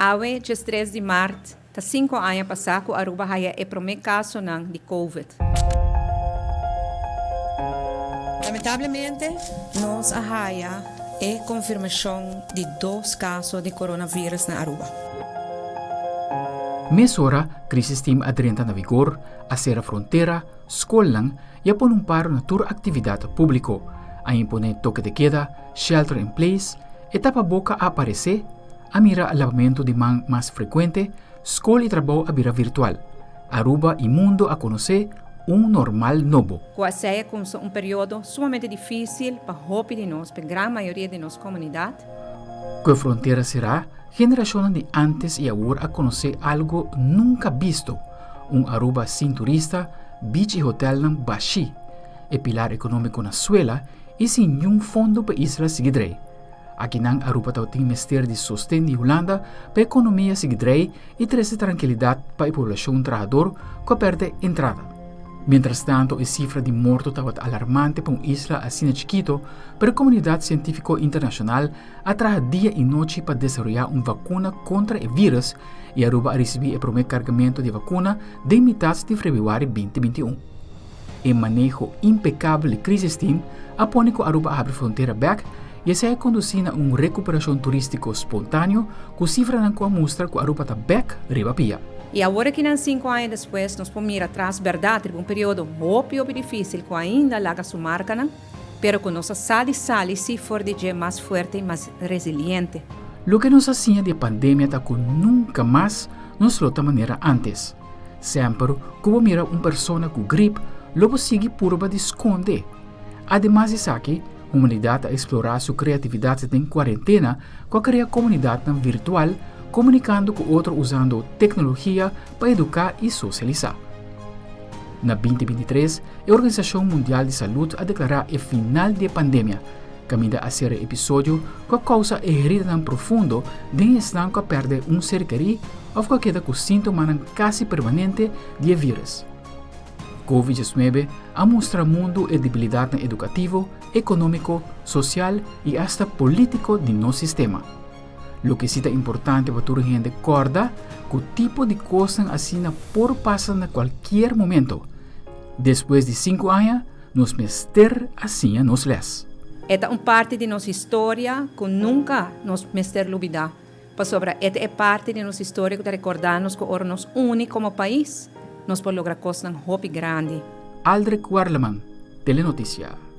Awe, 13 di maart, ta 5 aña pasa cu Aruba a haya e prome casonan di COVID. Lamentablemente, nos a haya e confirmacion di dos caso di coronavirus na Aruba. Mesora, Crisis Team a drenta na vigor, a cera frontera, scolnan y a pone un paro na tur actividad publico, a impone toque de queda, shelter in place, e tapaboca a aparece, a mira labamento di man mas frecuente, scol y trabou a bira virtual. Aruba y mundo a conoce un normal nobo. Cu esey a cuminsa un periodo sumamente dificil pa hopi di nos, pa gran mayoria di nos comunidad. Cu frontera cera, generacion di antes y awor a conoce algo nunca visto. Un Aruba sin turista, beach y hotelnan bashi, e pilar economico na suela y sin ningun fondo pa isla sigui drei. Akinan Aruba tin mester di sosten di Hulanda pa economia sigui drei y trece trankilidad pa e poblacion trahador cu a perde entrada. Mientras tanto, e cifra di morto tabata alarmante pa un isla asina chikito, pero e comunidad cientifico internacional a traha dia y nochi pa desaroya un vacuna contra e virus y Aruba a ricibi e prome cargamento di vacuna den mitar di februari 2021. E maneho impecabel di Crisis Team a pone cu Aruba a habri frontera back y esey a conduci na un recuperacion turistico spontaneo cu cifranan cu a mustra cu Aruba ta back riba pia. Y awor cu 5 aña despues nos por mira atras, berdad, un periodo hopi hopi dificil cu ainda a laga su marcanan, pero cu nos a sali sali si for di dje mas fuerte y mas resiliente. Loke nos a siña di pandemia ta cu nunca mas nos lo ta manera antes. Semper cu bo mira un persona cu griep, lo bo sigui purba di sconde. Ademas di esaki, humanidad a explora su creatividad den cuarentena cu a crea comunidad virtual, comunicando cu otro usando tecnologia pa educa y socialisa. Na 2023, e Organisacion Mundial di Salud a declara e final di pandemia, caminda a cera episodio cu a causa herida profundo den esnan cu a perde un ser keri of cu a keda cu sintoma casi permanente di virus. COVID-19 a mustra mundo e debilidad educativo, economico, social y hasta politico di nos sistema. Loke ta importante pa tur hende corda cu tipo di cos asina por pasa na cualkier momento. Despues di 5 aña, nos mester a siña nos les. E ta un parti di nos historia cu nunca nos mester lubida. Pasobra e ta parti di nos historia cu ta recorda nos cu ora nos uni como pais, nos por logra cosnan hopi grandi. Aldrich Warleman, Telenoticia.